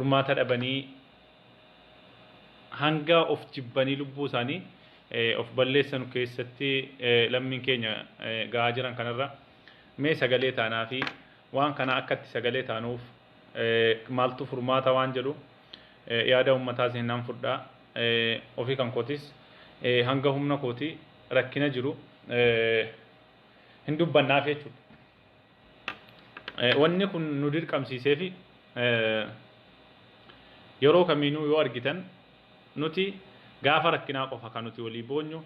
furmaata dhabanii hanga of jibbanii lubbuu isaanii of balleessanu keessatti lammiin keenya gahaa jiran kanarra mee sagalee taanaa fi waan kana akkatti sagalee taanuuf maaltu furmaata waan jedhu yaada uummataa isin nan fudhaa. Ofii kan kootis hanga humna kootii rakkina jiru hin dubbannaaf jechuudha. Wanni kun nu dirqamsiisee fi yeroo kamiinuu yoo argitan nuti gaafa rakkinaa qofa kan nuti walii boonyu,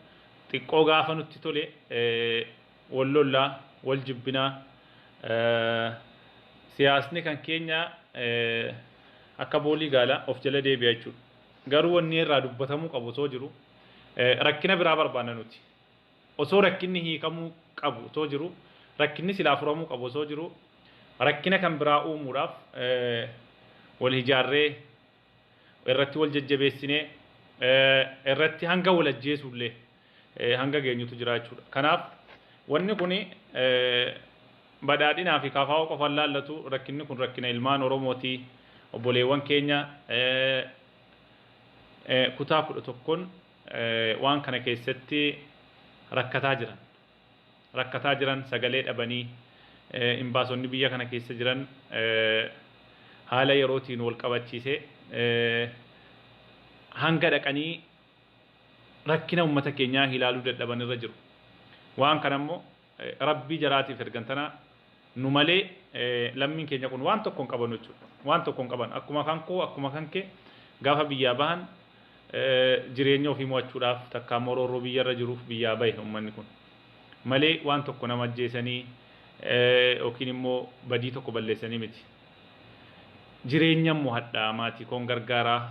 xiqqoo gaafa nutti tole wal lollaa, wal jibbinaa, siyaasni kan keenya akka boolii gaalaa of jala deebi'a jechuudha. Garuu wanni irraa dubbatamuu qabu osoo jiru rakkina biraa barbaanna nuti. Osoo rakkinni hiikamuu qabu osoo jiru, rakkinni silaa furamuu qabu osoo jiru, rakkina kan biraa uumuudhaaf wal ijaarree irratti wal jajjabeessinee irratti hanga wal ajjeesullee hanga geenyutu jira jechuudha. Kanaaf wanni kun badhaadhinaa fi KFO qofaan laallatu. Rakkinni kun rakkina ilmaan Oromooti. Obboleewwan keenya kutaa 11n waan kana keessatti rakkataa jiran. Rakkataa jiran sagalee dhabanii imbaasonni biyya kana keessa jiran haala yerootiin wal qabachiisee hanga dhaqanii rakkina uummata keenyaa ilaaluu dadhaban irra jiru. Waan kana immoo rabbii jaraatiif ergan tana nu malee lammiin keenya kun waan tokko hin qaban jechuudha. Waan tokko hin qaban. Akkuma kan koo, akkuma kan kee gaafa biyyaa bahan jireenya ofii mo'achuudhaaf takka immoo roorroo biyyarra jiruuf biyyaa bahe uummanni kun. Malee waan tokko nama ajjeesanii yookiin immoo badii tokko balleessanii miti. Jireenya mo'adhaa, maatii koon gargaaraa,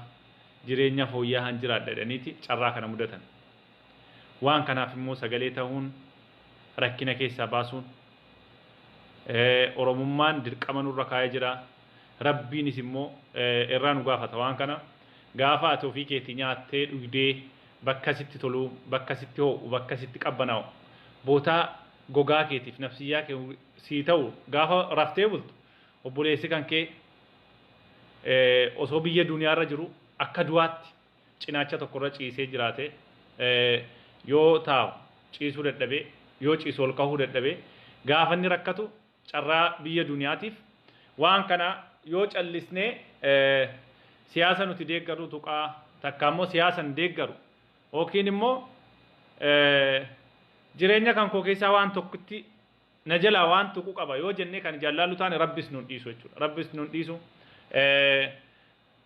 jireenya fooyya'aan jiraadha jedhaniiti carraa kana mudatan. Waan kanaaf immoo sagalee ta'uun rakkina keessaa baasuun Oromummaan dirqama nurra kaa'ee jira. Rabbiinis immoo irraa nu gaafata waan kana. Gaafa ati ofii keetii nyaattee dhugdee bakka sitti tolu, bakka sitti ho'u, bakka sitti qabbanaa'u, bootaa gogaa keetiif nafsiyyaa kee sii ta'u gaafa raftee bultu, obboleessi kan kee osoo biyya duniyaarra jiru akka du'aatti cinaacha tokkorra ciisee jiraate, yoo taa'u ciisuu dadhabee, yoo ciisu ol kahuu dadhabee gaafa inni rakkatu, carraa biyya duniyaatiif waan kana yoo callisnee siyaasa nuti deeggarru tuqaa takka immoo siyaasa hin deeggaru yookiin immoo jireenya kan koo keessaa waan tokkotti na jalaa waan tuqu qaba yoo jennee kan jaallallu taane, rabbis nun dhiisu jechuudha. Rabbis nun dhiisu.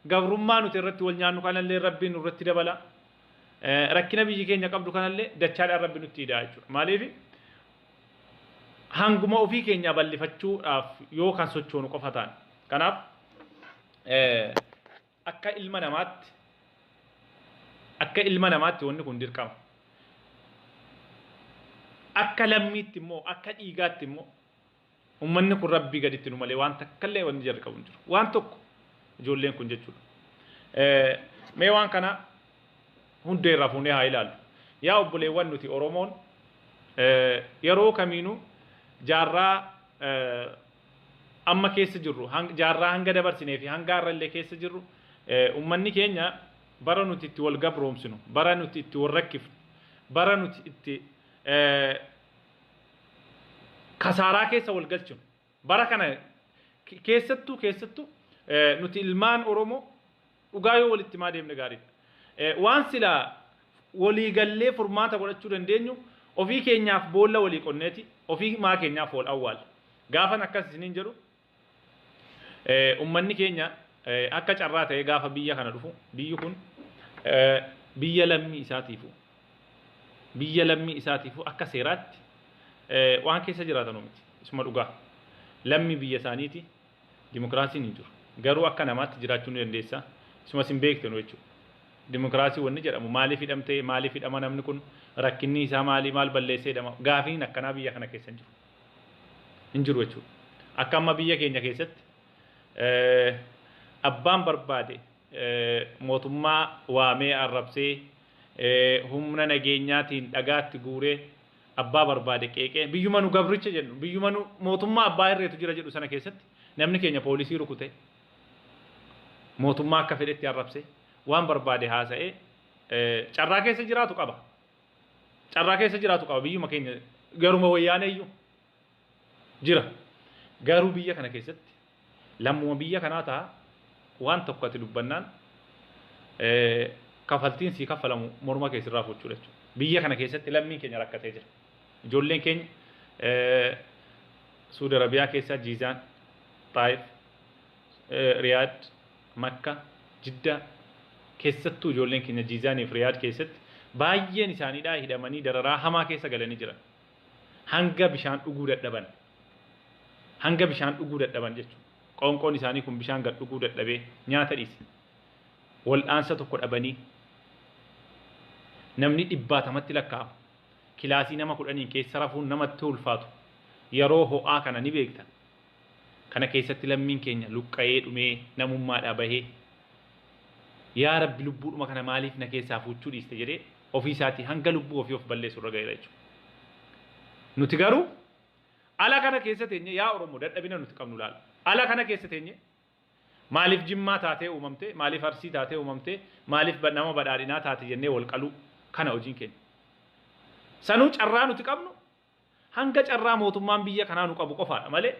Gabrummaa nuti irratti wal nyaannu kanallee rabbiin nurratti dabala. Rakkina biyyi keenya qabdu kanallee dachaadhaan rabbi nutti hidhaa jechuudha. Maaliif? Hanguma ofii keenyaa bal'ifachuudhaaf yoo kan sochoonu qofa ta'an. Kanaaf akka ilma namaatti wanni kun dirqama. Akka lammiitti immoo, akka dhiigaatti immoo, uummanni kun rabbii gaditti nu malee waan takkallee wanni jarri qabu hin jiru. Waan tokko ijoolleen kun jechuudha. Mee waan kana hundee irraa fuunee haa ilaallu. Yaa obboleewwan, nuti Oromoon yeroo kamiinuu jaarraa amma keessa jirru, jaarraa hanga dabarsinee fi hanga har'allee keessa jirru, uummanni keenya bara nuti itti wal gabroomsinu, bara nuti itti wal rakkifnu, bara nuti itti kasaaraa keessa wal galchinu, bara kana keessattuu nuti ilmaan Oromoo dhugaa yoo walitti himaa deemne gaariidha. Waan silaa waliigallee furmaata godhachuu dandeenyu ofii keenyaaf boolla walii qonneeti ofii maa keenyaaf wal awwaalla. Gaafan akkas isiniin jedhu, ummanni keenya akka carraa ta'ee gaafa biyya kana dhufu, biyyi kun biyya lammii isaatiifu akka seeraatti waan keessa jiraatanu miti. Isuma dhugaa. Lammii biyya isaaniiti, dimokiraasiin hin jiru. Garuu akka namaatti jiraachuu ni dandeessa. Isuma isin beektanu jechuudha. Dimokiraasii wanni jedhamu, maaliif hidhamtee, maaliif hidhama namni kun, rakkinni isaa maalii, maal balleessee hidhama, gaafiin akkanaa biyya kana keessa hin jiru. Hin jiru jechuudha. Akka amma biyya keenya keessatti abbaan barbaade mootummaa waamee arrabsee, humna nageenyaatiin dhagaatti guuree, abbaa barbaade qeeqee, biyyuma nu gabricha jennu, biyyuma nu mootummaa abbaa irreetu jira jedhu sana keessatti namni keenya poolisii rukute. Mootummaa akka fedhetti arrabsee waan barbaade haasa'ee carraa keessa jiraatu qaba. Carraa keessa jiraatu qaba biyyuma keenya garuma wayyaaneeyyuu jira. Garuu biyya kana keessatti lammuma biyya kanaa ta'a waan tokko ati dubbannaan kafaltiin sii kaffalamu morma kee sirraa fuuchuudha jechuudha. Biyya kana keessatti lammiin keenya rakkatee jira. Ijoolleen keenya Suudi Arabiyaa keessa Jiizaan, Xaayif, Riyaad, Makka, Jiddaa keessattuu ijoolleen keenya Jiizaanii fi Riyaad keessatti baay'een isaaniidhaa hidhamanii dararaa hamaa keessa galanii jiran. Hanga bishaan dhuguu dadhaban. Hanga bishaan dhuguu dadhaban jechuudha. Qoonqoon isaanii kun bishaan gad dhuguu dadhabee nyaata dhiise. Wal'aansa tokko dhabanii namni dhibbaatamatti lakkaa'amu. Kilaasii nama kudhaniin keessa rafuun namatti ulfaatu. Yeroo ho'aa kana ni beektan. Kana keessatti lammiin keenya luqqa'ee dhumee namummaadhaa bahee yaa Rabbi lubbuudhuma kana maaliif na keessaa fuuchuu dhiiste jedhee ofii isaatii hanga lubbuu ofii of balleessu irra ga'eera jechuudha. Nuti garuu ala kana keessa teenye yaa Oromoo dadhabina nuti qabnu laala. Ala kana keessa teenye maaliif Jimmaa taatee uumamte, maaliif Arsii taatee uumamte, maaliif nama badhaadhinaa taate jennee wal qaluu kana hojiin keenya. Sanuu carraa nuti qabnu hanga carraa mootummaan biyya kanaa nu qabu qofaadha malee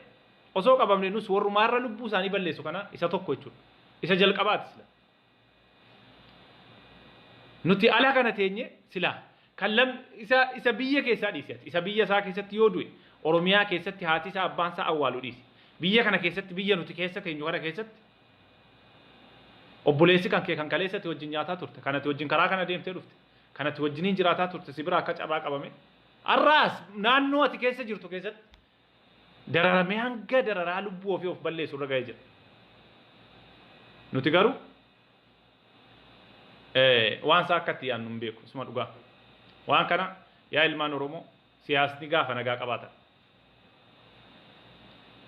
osoo qabamne nus warrumaarra lubbuu isaanii balleessu kana isa tokko jechuudha. Isa jalqabaati sila. Nuti ala kana teenye silaa kan lam isa isa biyya keessaa dhiisi ati. Isa biyya isaa keessatti yoo du'e Oromiyaa keessatti haati isaa abbaan isaa awwaalu dhiisi. Biyya kana keessatti biyya nuti keessa teenyu kana keessatti obboleessi kan kee kan kaleessa ati wajjin nyaataa turte kan ati wajjin karaa kana deemtee dhufte kan ati wajjiniin jiraataa turte si bira akka cabaa qabame har'aas naannoo ati keessa jirtu keessatti dararamee hanga dararaa lubbuu ofii of balleessu irra ga'ee jira. Nuti garuu waan isaa akka itti yaadnu hin beeku isuma dhugaa. Waan kana yaa ilmaan Oromoo siyaasni gaafa nagaa qabaatan.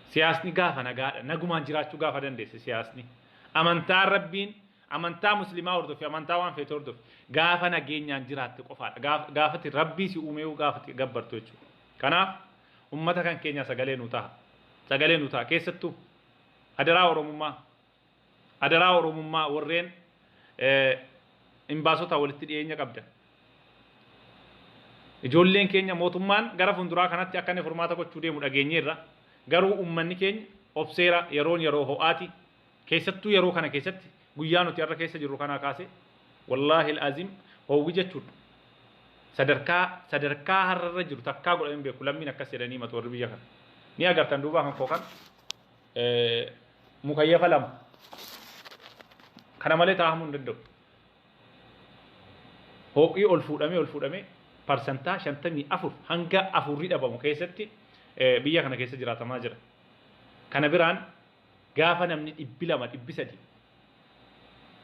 Siyaasni gaafa nagaadha. Nagumaan jiraachuu gaafa dandeesse siyaasni. Amantaan Rabbiin amantaa muslimaa hordofi amantaa waan feete hordofi gaafa nageenyaan jiraatte qofaadha. Gaafati Rabbii si uumee gaafati gabbartu jechuudha. Kanaaf ummata kan keenya sagalee nu taha. Sagalee nu taha. Keessattuu adaraa Oromummaa adaraa Oromummaa warreen imbaasota walitti dhiyeenya qabdan. Ijoolleen keenya mootummaan gara fuulduraa kanatti akka inni furmaata gochuu deemu dhageenyeerra. Garuu uummanni keenya obseera yeroon yeroo ho'aati. Keessattuu yeroo kana keessatti guyyaa nuti har'a keessa jirru kanaa kaase wallaahi alazim hoowwi jechuudha. Sadarkaa sadarkaa har'arra jiru takkaa godhamee hin beeku lammiin akkas jedhanii himatu warri biyya kana. Ni agartan duubaa kan koo kan mukayyafa lama. Kana malee taa'amuu hin danda'u. Ho'ii ol fuudhamee ol fuudhamee parsantaa 54 hanga afurri dhabamu keessatti biyya kana keessa jiraatamaa jira. Kana biraan gaafa namni 200 300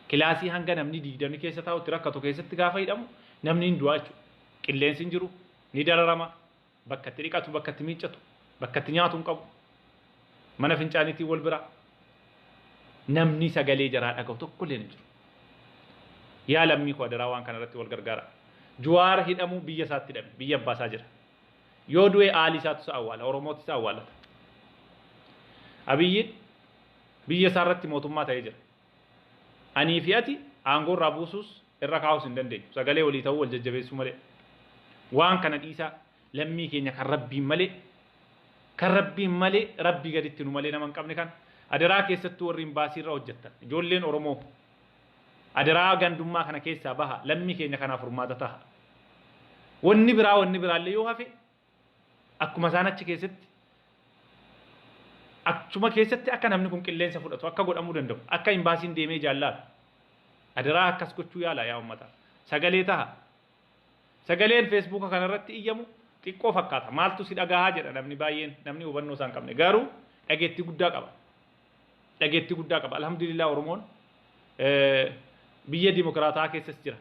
kilaasii hanga namni 20 keessa taa'utti rakkatu keessatti gaafa hidhamu namni hin du'aa jechuudha. Qilleensi hin jiru, ni dararama, bakka itti dhiqatu, bakka itti miiccatu, bakka itti nyaatu hin qabu. Mana fincaaniitiin wal bira. Namni sagalee jaraa dhaga'u tokko illee hin jiru. Yaa lammii koo adaraa waan kana irratti wal gargaara. Juwaar hidhamuu biyya isaatti hidhame, biyya abbaa isaa jira. Yoo du'e aalii isaatu isa awwaala, Oromootu isa awwaalata. Abiyyiin biyya isaa irratti mootummaa ta'ee jira. Anii fi ati aangoo irraa buusuus irra kaa'uus hin dandeenyu. Sagalee walii ta'uu wal jajjabeessuu malee. Waan kana dhiisaa lammii keenya kan Rabbiin malee kan Rabbiin malee Rabbii gaditti nu malee nama hin qabne kan adaraa keessattuu warri imbaasii irra hojjettan ijoolleen Oromoo adaraa gandummaa kana keessaa baha lammii keenya kanaaf furmaata taha. Wanni biraa wanni biraallee yoo hafe akkuma isaan achi keessatti achuma keessatti akka namni kun qilleensa fudhatu akka godhamuu danda'u akka imbaasiin deemee jaallaatu adaraa akkas gochuu yaala yaa ummata sagalee taha. Sagaleen feesbuuka kanarratti iyyamu xiqqoo fakkaata maaltu si dhagahaa jedha namni baay'een namni hubannoo isaan qabne garuu dhageettii guddaa qaba. Dhageettii guddaa qaba. Alhamdulillah Oromoon biyya dimokiraataa keessas jira.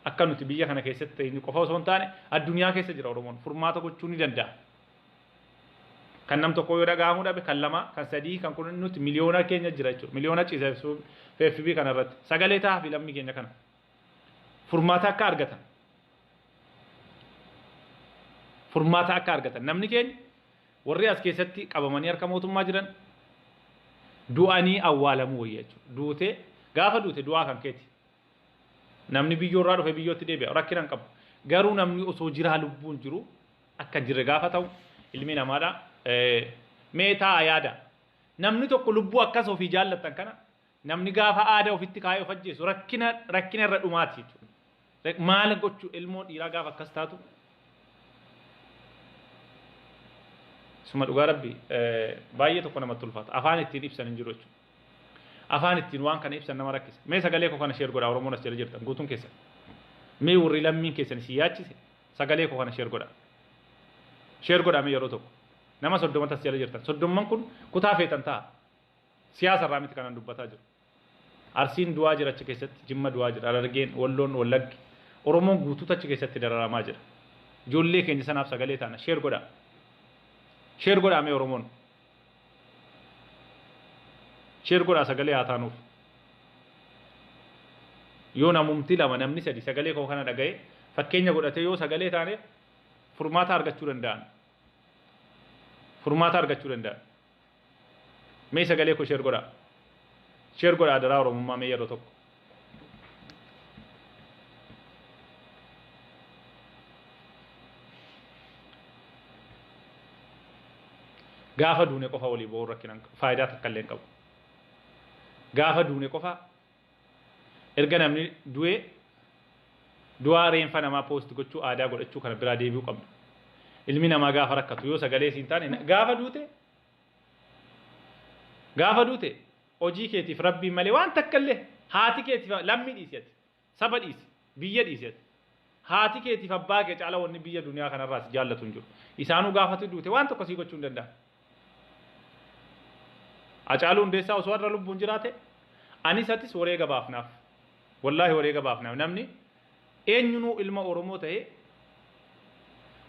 Akka nuti biyya kana keessatti ta'e qofa osoo hin taane addunyaa keessa jira Oromoon furmaata gochuu ni danda'a. Kan nam tokko yoo dhaga'amuu dhabe kan lama kan sadii kan kun nuti miliyoona keenya jira jechuudha. Miliyoona ciisa FB kana irratti sagalee ta'a fi lammii keenya kana furmaata akka argatan. Furmaata akka argatan namni keenya warri as keessatti qabamanii harka mootummaa jiran du'anii awwaalamuu wayya jechuudha. Duutee Gaafa duute du'aa kan keeti. Namni biyyoorraa dhufe biyyootti deebi'a, rakkina hin qabu. Garuu namni osoo jiraa lubbuun jiru akka hin jirre gaafa ta'u ilmi namaadha. Mee taa'aa yaada. Namni tokko lubbuu akkas ofii jaallattan kana namni gaafa aada ofitti kaa'ee of ajjeesu rakkina rakkina irra dhumaati jechuudha. Maal gochuu ilmoo dhiiraa gaafa akkas taatu suma dhugaa rabbi baay'ee tokko namatti ulfaata. Afaan ittiin ibsan hin jiru jechuudha. Afaan ittiin waan kana ibsan nama rakkisa. Mee sagalee koo kana share godhaa Oromoon as jala jirtan guutuun keessan. Mee warri lammiin keessan isin yaachise sagalee koo kana share godhaa. Share godhaa mee yeroo tokko. Nama 30 as jala jirtan. Soddomman kun kutaa feetan ta'a. Siyaasa irraa miti kanan dubbataa jiru. Arsiin du'aa jira achi keessatti, Jimma du'aa jira, Harargeen, Walloon, Wallaggi. Oromoon guutuutu achi keessatti dararamaa jira. Ijoollee keenya sanaaf sagalee taana. Share godhaa. Share godhaa mee Oromoon. Share godhaa sagalee haa taanuuf. Yoo namumti lama namni sadi sagalee koo kana dhaga'e fakkeenya godhatee yoo sagalee taaneef furmaata argachuu danda'an. Furmaata argachuu danda'an. Mee sagalee koo share godhaa. Share godhaa adaraa Oromummaa mee yeroo tokko. Gaafa duune qofa walii boo'uun rakkina faayidaa takka illee hin qabu. Gaafa duune qofa erga namni du'ee du'aa reenfa namaa poost gochuu aadaa godhachuu kana biraa deebi'uu qabna. Ilmi namaa gaafa rakkatu yoo sagalee siin taane gaafa duute gaafa duute hojii keetiif rabbiin malee waan takka illee haati keetiif lammii dhiisi ati saba dhiisi biyya dhiisi ati haati keetiif abbaa kee caala wanni biyya duniyaa kanarraa si jaallatu hin jiru. Isaanuu gaafatu duute waan tokko sii gochuu hin danda'an. Hacaaluu Hundeessaa osoo har'a lubbuun jiraate anis atis wareega baafnaaf. Wallaahi wareega baafnaaf. Namni eenyunuu ilma Oromoo ta'ee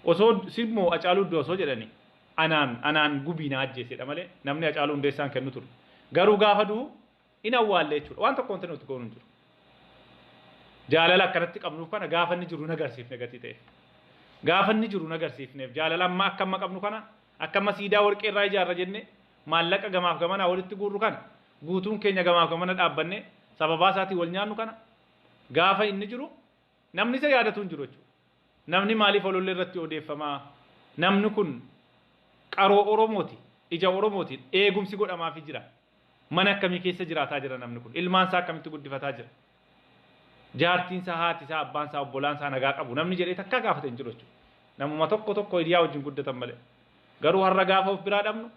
osoo simmoo Hacaaluu iddoo osoo jedhani anaan anaan gubii na ajjeesedha malee namni Hacaaluu Hundeessaan kennu ture. Garuu gaafa du'u in awwaalle jechuudha. Waan tokko wanti nuti goonu hin jiru. Jaalala akkanatti qabnuuf kana gaafa inni jiru hin agarsiifne gatii ta'eef. Gaafa inni jiru hin agarsiifneef jaalala amma akka amma qabnu kana akka amma siidaa warqee irraa ijaarra jennee maallaqa gamaaf gamanaa walitti guurru kana guutuun keenya gamaaf gamana dhaabbannee sababaa isaatiin wal nyaannu kana gaafa inni jiru namni isa yaadatu hin jiru jechuudha. Namni maaliif ololli irratti odeeffamaa? Namni kun qaroo Oromooti, ija Oromooti, eegumsi godhamaafii jira. Mana akkamii keessa jiraataa jira namni kun? Ilmaan isaa akkamitti guddifataa jira? Jaartiin isaa, haati isaa, abbaan isaa, obbolaan isaa nagaa qabu namni jedhee takkaa gaafate hin jiru jechuudha. Namuma tokko tokko hiriyaa wajjin guddatan malee. Garuu har'a gaafa of biraa dhabnu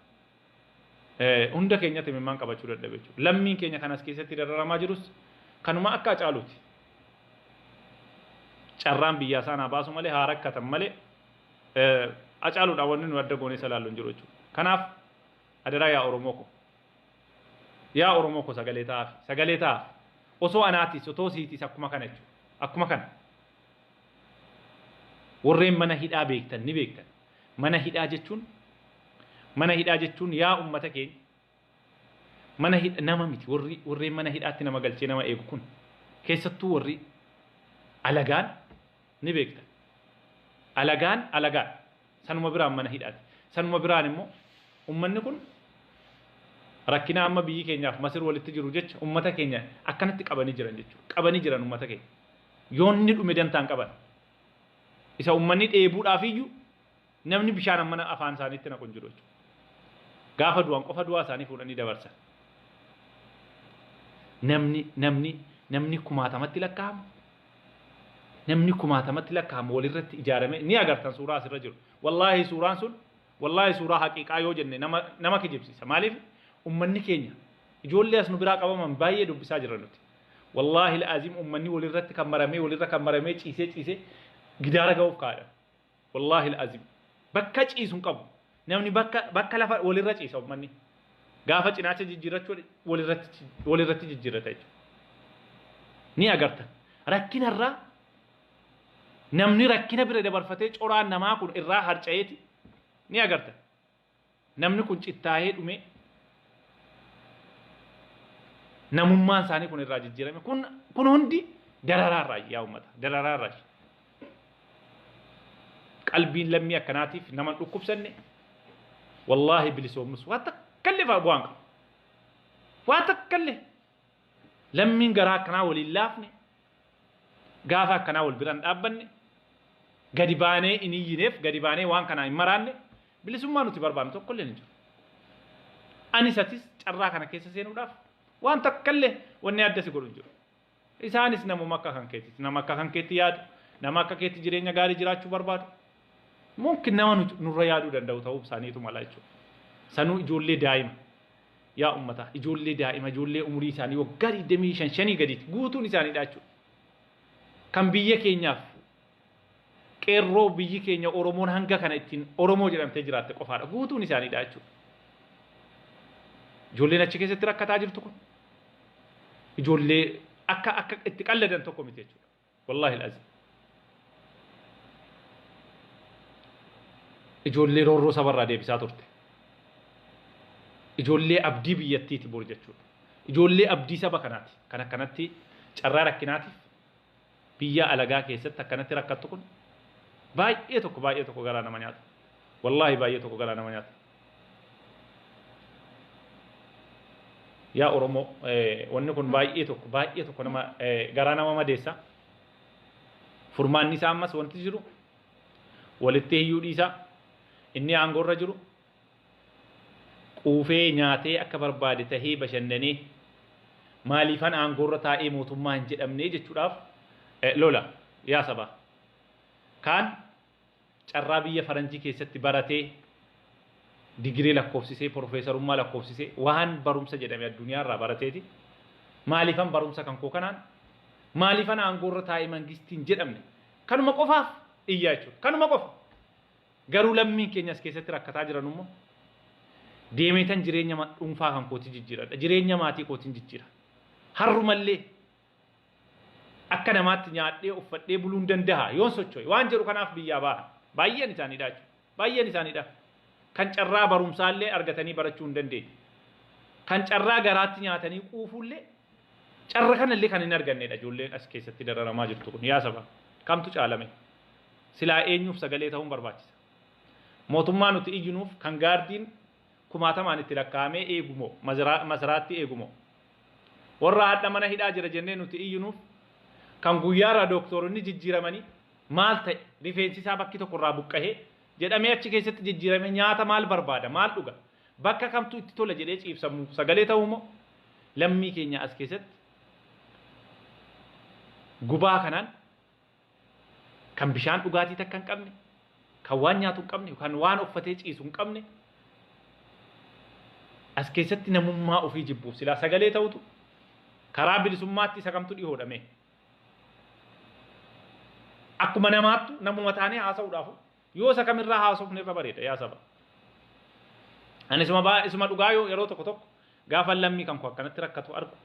hunda keenyatti imimmaan qabachuu dadhabe jechuudha. Lammiin keenya kan as keessatti dararamaa jirus kanuma akka Hacaaluuti. Carraan biyyaa isaan haa baasu malee haa rakkatan malee Hacaaluudhaan wanni nu adda goonee isa ilaallu hin jiru jechuudha. Kanaaf adaraa yaa Oromoo ko. Yaa Oromoo ko sagalee ta'aafi. Sagalee ta'aafi. Osoo anaatis otoo siitis akkuma kana jechuudha. Akkuma kana. Warreen mana hidhaa beektan ni beektan. Mana hidhaa jechuun mana hidhaa jechuun yaa ummata keenya mana hidha nama miti warri warreen mana hidhaatti nama galchee nama eegu kun keessattuu warri alagaan ni beektan. Alagaan alagaan sanuma biraan mana hidhaati. Sanuma biraan immoo ummanni kun rakkina amma biyyi keenyaaf masir walitti jiru jecha ummata keenya akkanatti qabanii jiran jechuudha. Qabanii jiran ummata keenya. Yoonni dhume dantaan qaban. Isa ummanni dheebuudhaaf iyyuu namni bishaan ammana afaan isaaniitti naqu hin jiru jechuudha. Gaafa du'an qofa du'aa isaanii fuudhanii dabarsan. Namni namni namni kumaatamatti lakkaa'amu namni kumaatamatti lakkaa'amu walirratti ijaaramee ni agartan suuraa asirra jiru. Wallaahi suuraan sun wallaahi suuraa haqiiqaa yoo jenne nama nama kijibsiisa. Maaliif ummanni keenya ijoollee as nu biraa qabaman baay'ee dubbisaa jirra nuti. Wallaahi la'aziim ummanni walirratti kan maramee walirra kan maramee ciisee ciisee gidaara ga'uuf kaa'adha. Wallaahi la'aziim bakka ciisu hin qabu. Namni bakka bakka lafa walirra ciisa ummanni. Gaafa cinaacha jijjiirrachuu walirratti walirratti jijjiirrata jechuudha. Ni agartan. Rakkinarraa namni rakkina bira dabarfatee coraan namaa kun irraa harca'eeti ni agartan. Namni kun cittaahee dhumee namummaan isaanii kun irraa jijjiirame kun kun hundi dararaa irraa yaa uummata dararaa irraa qalbiin lammii akkanaatiif nama hin dhukkubsanne wallaahi bilisoomnus waa takkallee fa'aa bu'aan qabu waa takkallee. Lammiin garaa akkanaa waliin laafne, gaafa akkanaa wal biraan dhaabbanne, gadi baanee hin iyyineef, gadi baanee waan kanaa hin maraanne, bilisummaa nuti barbaannu tokkollee hin jiru. Anis atis carraa kana keessa seenuudhaaf waan takkallee wanni adda si godhu hin jiru. Isaanis namuma akka kan keetti, nama akka kan keetti yaadu, nama akka keetti jireenya gaarii jiraachuu barbaadu. Mumkin nama nurra yaaduu danda'u ta'uu isaaniitu mala jechuudha. Sanuu ijoollee daa'ima. Yaa uummataa, ijoollee daa'ima, ijoollee umurii isaanii waggaa 25 shanii gadiiti guutuun isaaniidha jechuudha. Kan biyya keenyaaf qeerroo biyyi keenya Oromoon hanga kana ittiin Oromoo jedhamtee jiraatte qofaadha. Guutuun isaaniidha jechuudha. Ijoolleen achi keessatti rakkataa jirtu kun ijoollee akka itti qalladan tokko miti jechuudha. Wallaahi alazim. Ijoollee roorroo sabarraa deebisaa turte. Ijoollee abdii biyyattiiti bor jechuudha. Ijoollee abdii saba kanaati. Kan akkanatti carraa rakkinaatiif biyya alagaa keessatti akkanatti rakkattu kun baay'ee tokko baay'ee tokko garaa nama nyaata. Wallaahi baay'ee tokko garaa nama nyaata. Yaa Oromoo, wanni kun baay'ee tokko baay'ee tokko nama garaa nama madeessa. Furmaanni isaa ammas wanti jiru walitti hiyyuu dhiisaa, inni aangoorra jiru quufee nyaatee akka barbaade tahee bashannanee maaliifan aangoorra taa'ee mootummaa hin jedhamnee jechuudhaaf lola yaa sabaa. Kaan carraa biyya faranjii keessatti baratee digirii lakkoofsisee, porofeesarummaa lakkoofsisee, waan barumsa jedhame addunyaa irraa barateeti maaliifan barumsa kan koo kanaan maaliifan aangoorra taa'ee mangistiin jedhamne kanuma qofaaf iyyaa jechuudha. Kanuma qofa. Garuu lammiin keenya as keessatti rakkataa jiran immoo deemeetan jireenya dhuunfaa kan kootii jijjiiradha. Jireenya maatii kootiin jijjiira. Har'umallee akka namaatti nyaadhee uffadhee buluun danda'a yoon socho'e waan jedhu kanaaf biyyaa bahan. Baay'een isaaniidha jechuudha. Baay'een isaaniidha. Kan carraa barumsaallee argatanii barachuu hin dandeenye. Kan carraa garaatti nyaatanii quufuullee carra kanallee kan hin argannedha ijoolleen as keessatti dararamaa jirtu kun. Yaa saba, kamtu caalame? Silaa eenyuuf sagalee ta'uun barbaachisa? Mootummaa nuti iyyinuuf kan gaardiin kumaatamaan itti lakkaa'amee eegumoo masaraatti eegumoo? Warra hadha mana hidhaa jira jennee nuti iyyinuuf kan guyyaarraa dooktoronni jijjiiramanii maal ta'e, rifeensi isaa bakki tokko irraa buqqahee jedhamee achi keessatti jijjiirame, nyaata maal barbaada, maal dhuga, bakka kamtu itti tola jedhee ciibsamu sagalee ta'uu moo, lammii keenya as keessatti gubaa kanaan kan bishaan dhugaatii takka hin qabne, kan waan nyaatu hin qabne, kan waan uffatee ciisu hin qabne, as keessatti namummaa ofii jibbuuf silaa sagalee ta'utu karaa bilisummaatti isa kamtu dhihoodhame? Akkuma namaattu namuma taanee haasa'uudhaafu yoo isa kamirraa haasofne irra bareeda yaa saba? Ani isuma dhugaa yoo yeroo tokko tokko gaafa lammii kan koo akkanatti rakkatu argu,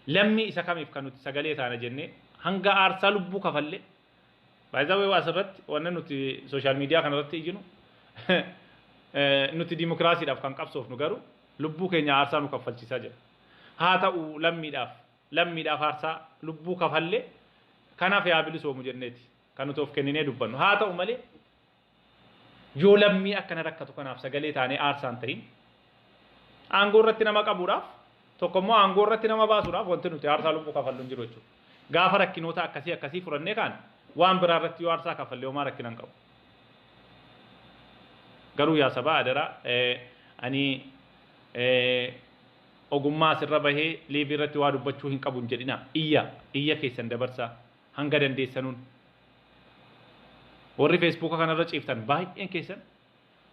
lammii isa kamiif kan nuti sagalee taana jennee hanga aarsaa lubbuu kafallee. Baay'ee asirratti wanni nuti social media kanarratti iyyinu, nuti dimokiraasiidhaaf kan qabsoofnu, garuu lubbuu keenya aarsaa nu kaffalchiisaa jira. Haa ta'u, lammiidhaaf aarsaa lubbuu kafallee kanaaf yaa bilisoomu jenneeti kan nuti of kenninee dubbannu. Haa ta'u malee, yoo lammii akkana rakkatu kanaaf sagalee taanee aarsaan ta'in, aangoo irratti nama qabuudhaaf tokko immoo aangoo irratti nama baasuudhaaf wanti nuti aarsaa lubbuu kafallu hin jiru jechuudha. Gaafa rakkinoota akkasii akkasii furannee kaan waan biraa irratti yoo aarsaa kafallee homaa rakkina hin qabu. Garuu yaa sabaa, adaraa, ani ogummaa asirra bahee live irratti waa dubbachuu hin qabu hin jedhina. Iyya iyya keessan dabarsaa hanga dandeessanuun. Warri Feesbuuka kanarra ciiftan baay'een keessan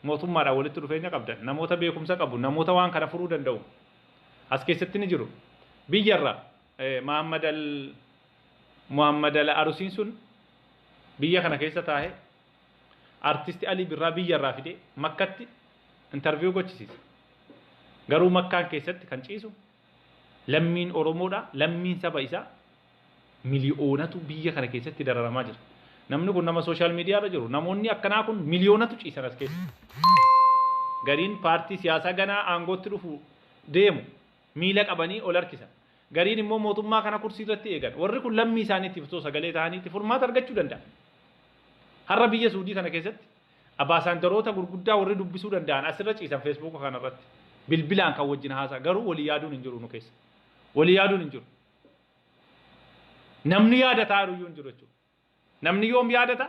mootummaadhaan walitti dhufeenya qabdan, namoota beekumsa qabu, namoota waan kana furuu danda'u as keessatti ni jiru. Biyyarra Muhammad Al Arusiin sun biyya kana keessa taa'ee artisti Alii Birraa biyyarraa fidee Makkatti interview gochisiisa. Garuu Makkaan keessatti kan ciisu lammiin Oromoodha, lammiin saba isaa miliyoonatu biyya kana keessatti dararamaa jira. Namni kun nama social media irra jiru. Namoonni akkanaa kun miliyoonatu ciisan as keessa. Gariin paartii siyaasaa ganaa aangootti dhufu deemu miila qabanii ol harkisan. Gariin immoo mootummaa kana kursii irratti eegan. Warri kun lammii isaaniitiif osoo sagalee ta'aniitti furmaata argachuu danda'a. Har'a biyya Suudii kana keessatti ambaasaadaroota gurguddaa warri dubbisuu danda'an asirra ciisan Feesbuuka kanarratti. Bilbilaan kan wajjin haasaa garuu walii yaaduun hin jiru nu keessa. Walii yaaduun hin jiru. Namni yaadataa jiru iyyuu hin jiru jechuudha. Namni yoom yaadata?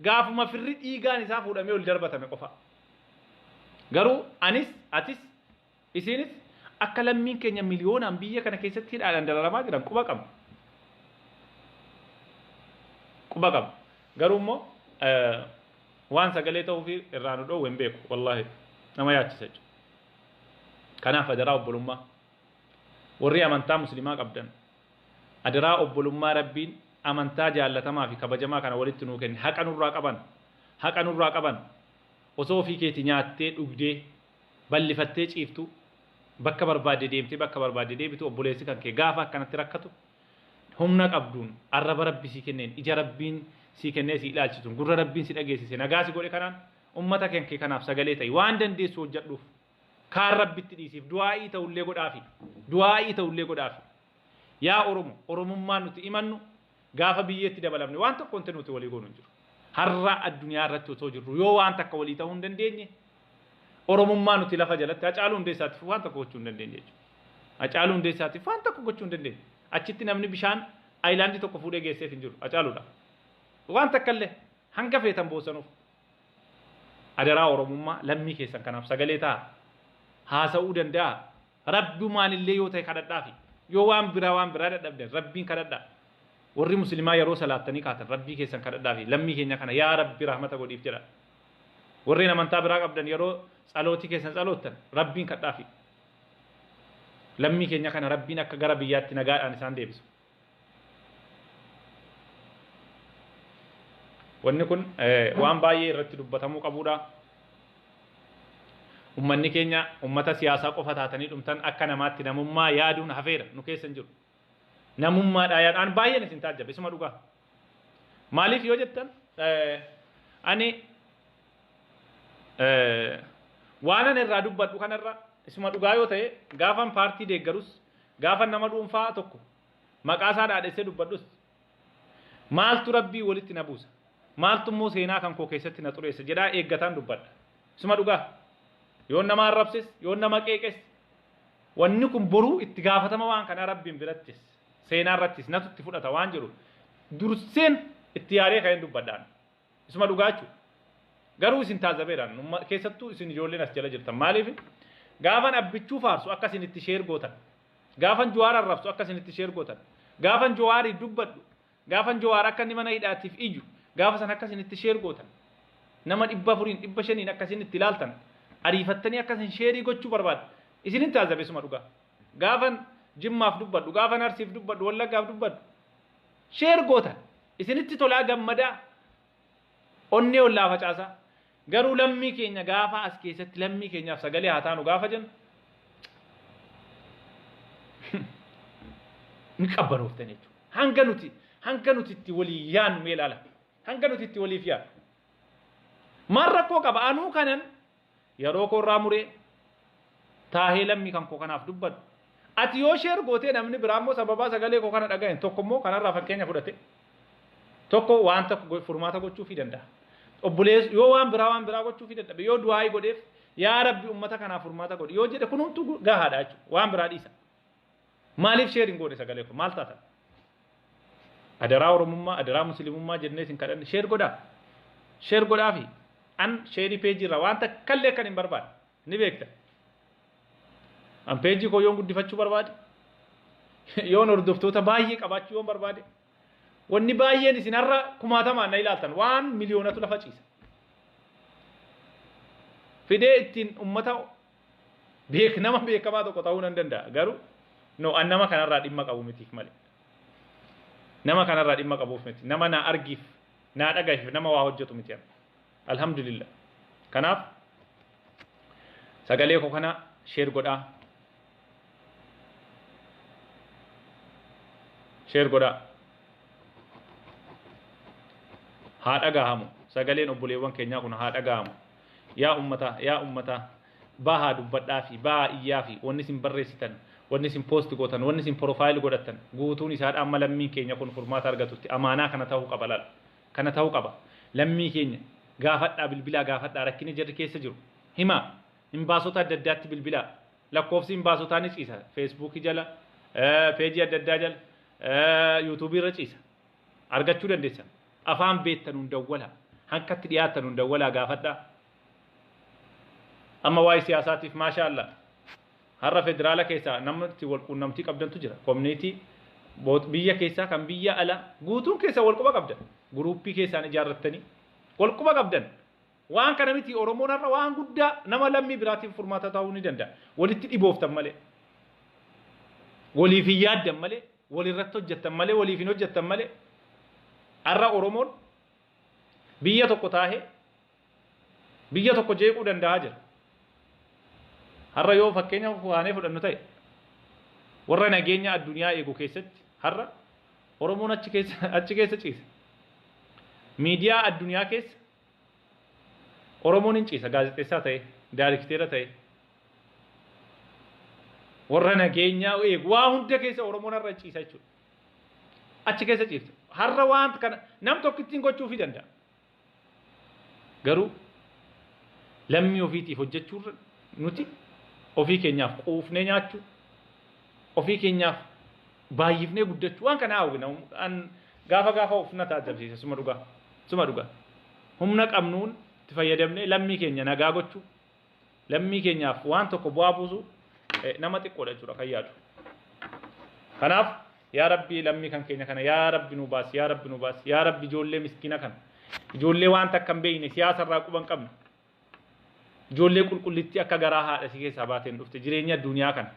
Gaafuma firri dhiigaan isaa fuudhamee ol darbatame qofa. Garuu anis, atis, isinis akka lammiin keenya miliyoonaan biyya kana keessatti hidhaadhaan dararamaa jiran quba qabna. Quba qabna. Garuu immoo waan sagalee ta'uufi irraa nu dhoowwe hin beeku. Wallaahi nama yaachisa jechuudha. Kanaaf adaraa obbolummaa warri amantaa musliimaa qabdan, adaraa obbolummaa, Rabbiin amantaa jaallatamaa fi kabajamaa kana walitti nuu kenne, haqa nurraa qaban, haqa nurraa qaban. Osoo ofii keeti nyaattee, dhugdee, bal'ifattee ciiftu, bakka barbaadde deemtee, bakka barbaadde deebitu, obboleessi kan kee gaafa akkanatti rakkatu, humna qabduun, arraba Rabbi sii kenneen, ija Rabbiin sii kennee si ilaalchisuun, gurra Rabbiin si dhageessise, nagaa si godhe kanaan ummata kan kee kanaaf sagalee ta'i. Waan dandeessu hojjedhuuf, kaan Rabbitti dhiisiif, du'aa'ii ta'ullee godhaafi, du'aa'ii ta'ullee godhaafi. Yaa Oromo, Oromummaan nuti imannu gaafa biyyeetti dabalamne waan tokko wanti nuti walii goonu hin jiru. Har'a addunyaa irratti osoo jirru yoo waan takka walii ta'uu hin dandeenye, Oromummaa nuti lafa jalatti Hacaaluu Hundeessaatiif waan tokko gochuu hin dandeenye jechuudha. Hacaaluu Hundeessaatiif waan tokko gochuu hin dandeenye. Achitti namni bishaan aayilaandii tokko fuudhee geesseef hin jiru Hacaaluudha. Waan takka illee hanga feetan boosanuuf. Adaraa Oromummaa, lammii keessan kanaaf sagalee ta'a. Haasa'uu danda'a. Rabbumaan illee yoo ta'e kadhadhaafi. Yoo waan biraa waan biraa dadhabdan, Rabbiin kadhadhaa. Warri musliimaa yeroo salaattanii kaatan Rabbii keessan kadhadhaafi, lammii keenya kana yaa Rabbi rahmata godhiif jedha. Warreen amantaa biraa qabdan yeroo tsalootii keessan tsaloottan Rabbiin kadhaafi. Lammii keenya kana Rabbiin akka gara biyyaatti nagaadhaan isaan deebisu. Wanni kun waan baay'ee irratti dubbatamuu qabudha. Ummanni keenya ummata siyaasaa qofa taatanii dhumtan. Akka namaatti namummaa yaaduun hafeera, nu keessa hin jiru. Namummaadhaa yaadaan baay'een isin taajjabe, isuma dhugaa. Maaliif yoo jettan, ani waan ani irraa dubbadhu kanarra, isuma dhugaa yoo ta'e, gaafan paartii deeggarus, gaafan nama dhuunfaa tokko maqaa isaa dhaadhessee dubbadhus, maaltu Rabbii walitti na buusa, maaltu immoo seenaa kan koo keessatti na xureessa jedhaa eeggataan dubbadha. Isuma dhugaa. Yoon nama arrabses, yoon nama qeeqes, wanni kun boruu itti gaafatama waan kanaa Rabbiin birattis seenaa irrattis natu itti fudhata waan jedhu durseen itti yaadee ka'een dubbadhaan. Isuma dhugaa jechuudha. Garuu isin taazzabeeraan, keessattuu isin ijoolleen as jala jirtan, maaliif gaafan Abbichuu faarsu akka isin itti share gootan, gaafan Jawaar arrabsu akka isin itti share gootan, gaafan Jawaarii dubbadhu, gaafan Jawaar akka inni mana hidhaatiif iyyu gaafa san akka isin itti share gootan, nama 400n 500n akka isin itti ilaaltan, ariifattanii akka isin share gochuu barbaadu isinin taazzabe, isuma dhugaa. Gaafan Jimmaaf dubbadhu, gaafan Arsiif dubbadhu, Wallaggaaf dubbadhu, share gootan, isinitti tolaa, gammadaa, onnee ollaa facaasaa. Garuu lammii keenya gaafa as keessatti lammii keenyaaf sagalee haa taanu gaafa jennu ni qabbanooftan jechuudha. Hanga nuti itti walii yaannu mee ilaala. Hanga nuti itti waliif yaannu. Maal rakkoo qaba? Anuu kanan yeroo koo irraa muree taahee lammii kan koo kanaaf dubbadhu. Ati yoo share gootee, namni biraa immoo sababaa sagalee koo kana dhagayen tokko immoo kanarraa fakkeenya fudhate tokko waan tokko furmaata gochuufii danda'a. Obboleessu yoo waan biraa waan biraa gochuufii dadhabe, yoo du'aayii godheef, yaa Rabbi ummata kanaaf furmaata godhi yoo jedhe, kunumtuu gahaadha jechuudha. Waan biraa dhiisa. Maaliif share hin goone sagalee koo? Maal taatan? Adaraa Oromummaa, adaraa Musliimummaa jennee isin kadhanne, share godhaa. Share godhaafi. An share peejii irraa waan takkallee akkan hin barbaadne ni beekta. An peejii koo yoon guddifachuu barbaade, yoon hordoftoota baay'ee qabaachuu yoon barbaade, wanni baay'een isin har'a kumaatamaan na ilaaltan waan miliyoonatu lafa ciisa. Fidee ittiin ummata nama beekamaa tokko ta'uu nan danda'a. Garuu no, an nama kanarraa dhimma qabu mitiif malee. Nama kanarraa dhimma qabuuf miti. Nama naa argiif, naa dhagahiif nama waa hojjetu miti. Alhamdulillah. Kanaaf sagalee koo kana share godhaa. Share godhaa. Haa dhagahamu. Sagaleen obboleewwan keenyaa kun haa dhagahamu. Yaa ummataa, yaa ummataa, bahaa dubbadhaa fi bahaa iyyaa fi wanni isin barreessitan, wanni isin post gootan, wanni isin profile godhattan guutuun isaadha amma lammiin keenya kun furmaata argatutti amaanaa kana ta'uu qaba laala. Kana ta'uu qaba. Lammii keenya gaafadhaa, bilbilaa gaafadhaa, rakkina jarri keessa jiru. Himaa. Imbaasota adda addaatti bilbilaa. Lakkoofsi imbaasotaa ni ciisa. Feesbuukii jala, peejii adda addaa jala, yuutuubii irra ciisa. Argachuu dandeessan. Afaan beektanuun dawwalaa. Hankatti dhiyaattanuun dawwalaa gaafadhaa. Amma waa'ee siyaasaatiif maashaa Allah. Har'a federaala keessaa namni itti wal quunnamtii qabdantu jira. Koominiitii biyya keessaa kan biyya alaa guutuun keessa wal quba qabdan. Guruuppii keessaan ijaarrattanii wal quba qabdan. Waan kana miti, Oromoon har'a waan guddaa nama lammii biraatiif furmaata ta'uu ni danda'a. Walitti dhibooftan malee. Waliif hin yaaddan malee. Walirratti hojjettan malee. Waliif hin hojjettan malee. Har'a Oromoon biyya tokko taahee biyya tokko jeequu danda'aa jira. Har'a yoo fakkeenya waanee fudhannu ta'e, warra nageenya addunyaa eegu keessatti har'a Oromoon achi keessa ciisa. Miidiyaa addunyaa keessa Oromoon hin ciisa, gaazexeessaa ta'e, daayirekteera ta'e. Warra nageenyaa eegu waa hunda keessa Oromoon har'a ciisa jechuudha. Achi keessa ciifta. Har'a waan kana nam tokkittiin gochuufii danda'a. Garuu lammii ofiitiif hojjechuurra nuti ofii keenyaaf quufnee nyaachuu, ofii keenyaaf baay'ifnee guddachuu, waan kana hawwina. Gaafa gaafa of na taajjabsiisa, suma dhugaa. Suma dhugaa. Humna qabnuun itti fayyadamnee lammii keenya nagaa gochuu, lammii keenyaaf waan tokko bu'aa buusuu nama xiqqoodha jechuudha kan yaadu. Kanaaf yaa Rabbi, lammii kan keenya kana yaa Rabbi nu baasi, yaa Rabbi nu baasi, yaa Rabbi, ijoollee miskiina kana, ijoollee waan takka hin beekne, siyaasa irraa quba hin qabne, ijoollee qulqullittii akka garaa haadha isii keessaa baateen dhufte, jireenya addunyaa kana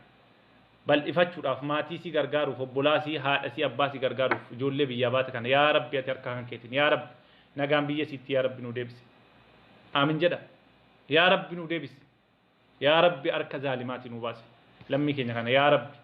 bal'ifachuudhaaf, maatii isii gargaaruuf, obbolaa isii, haadha isii, abbaa isii gargaaruuf ijoollee biyyaa baate kana, yaa Rabbi, ati harka kan keetiin, yaa Rabbi, nagaan biyya isiitti yaa Rabbi nu deebisi. Aamin jedha. Yaa Rabbi nu deebisi. Yaa Rabbi, harka zaalimaatii nu baasi. Lammii keenya kana yaa Rabbi.